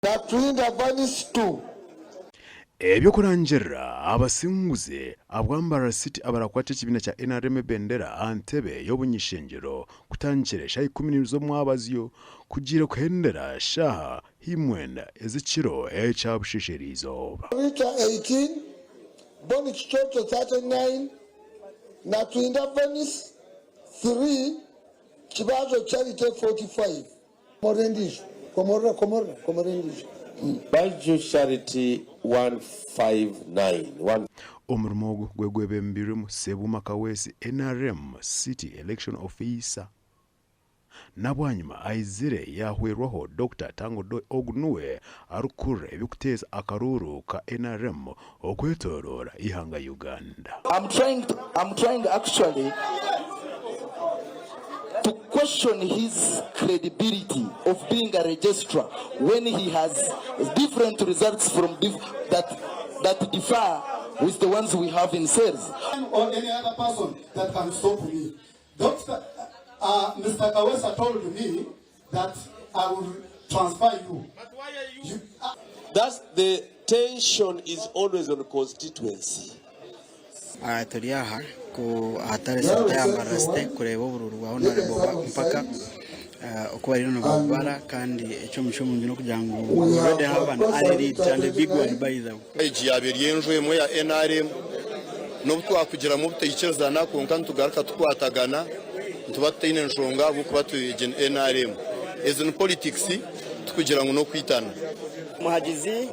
Naturinda Vanis 2. Eby'okurangirira abasinguzi abwa Mbarara City abarakwata ekibiina kya nrm ebendera aha ntebe y'obuny'ishengyero kutandikira eshaaha 12 z'omwabazyo kugiire kuhendera shaaha imwenda ez'ekiro ekya busheesha eriizooba. Rita 18, Bonny Kicoco 39, Naturinda Vanis 3, Kibazo Charity 45. Komorora endiijo, komorora, komorora, komorora endiijo. Baju Charity 159. Omurimo ogu gwe gwebembirwemu Ssebuuma Kaweesi nrm City Election Officer nabwanyima aizire yahwerwaho Dokita Tanga Odoi ogu nuwe arikukurira eby'okuteeza akaruuru ka nrm okwetoroora eihanga Uganda. I'm trying I'm trying actually to question his credibility of being a registrar when he has different results from that that differ with the ones we have in cells. or any other person that can stop me. Doctor, uh, Mr. Kawesa told me that I will transfer you. you uh, That's the tension is always on constituency. Ah, turi aha ku ahatari sente ya Mbarara City kureeba oburuuru bwa Honorable Mpaka ah, oku bariyo nibabubara kandi eky'omugisha omurungi n'okugira ngu we already have an early lead and a big one by the way. Egi yaaba eri enju emwe ya NRM. N'obu twakugiramu obutaikirizana kwonka nitugaruka tukwatagana nituba tutaine nshonga ahabw'okuba egi ni NRM. Ezi ni politics tikugira ngu n'okwitana. Muhagizi,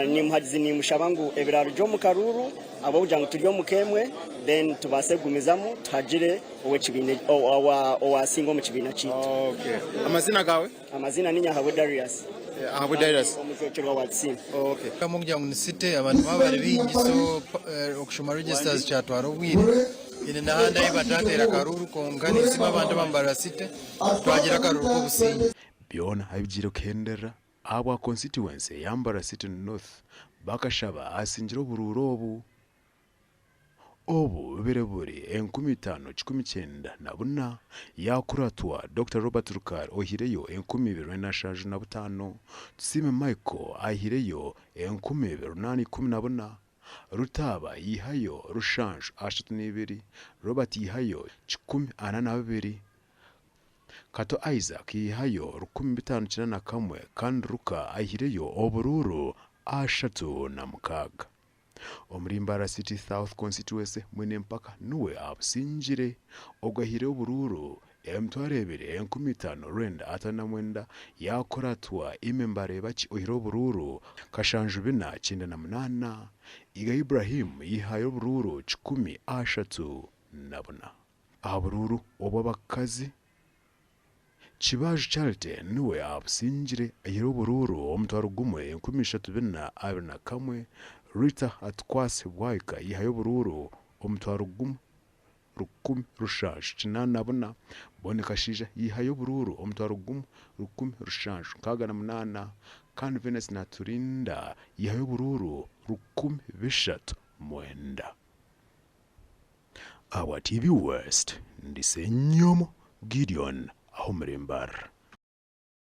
Nimuhagizi nimushaba ngu ebirarugye omu karuuru ahabw'okugira ngu turi omuka emwe then tubaase kugumizamu tuhagire ow'ekibiina owaasinga omu kibiina kyaitu. Amazina gaawe? Amazina ni Nyahabwe Darius. Ahabwe Darius. Omujwekyerwa wa Tusiime. Okay. Ahabw'okugira ngu ni city abantu baba bari baingi so okushoma registers kyatwara obwire. Haine n'ahandi ahu batateera akaruuru kwonka ninsiima abantu aba Mbarara city twagira akaruuru k'obusingye. Byona abigiire kuhenderera ahabwa constituency eya Mbarara City North bakashaba asingire oburuuru obu. Obu bubire buri 5194 yaakuratwa Dokita Robert Rukari oihireyo 2475, Tusiime Michael aihireyo 2814, Rutaaba yaihayo 732, Robert yaihayo 142, Kato Isaac yaihayo 581 kandi Ruka aihireyo oburuuru 36. Omuri Mbarara City South Constituency, Mwine Mpaka niwe abusingire, ogwo ahiireyo oburuuru 2,5959 yaakuratwa Ime Mbareebaki ohiireho oburuuru 7498, Iga Ibrahim yaihayo oburuuru 134. Aha buruuru obw'abakazi, Kibaju Charity niwe abusingire aihire oburuuru 1,3421, Rita Atukwase Bwaika yaihayo oburuuru 1,784, Bonny Kashaija yaihayo oburuuru 1,768 kandi Venus Naturinda yaihayo oburuuru 3,009. Ahabwa TV West, ndi Ssenyomo Gideon ah'omuri Mbarara.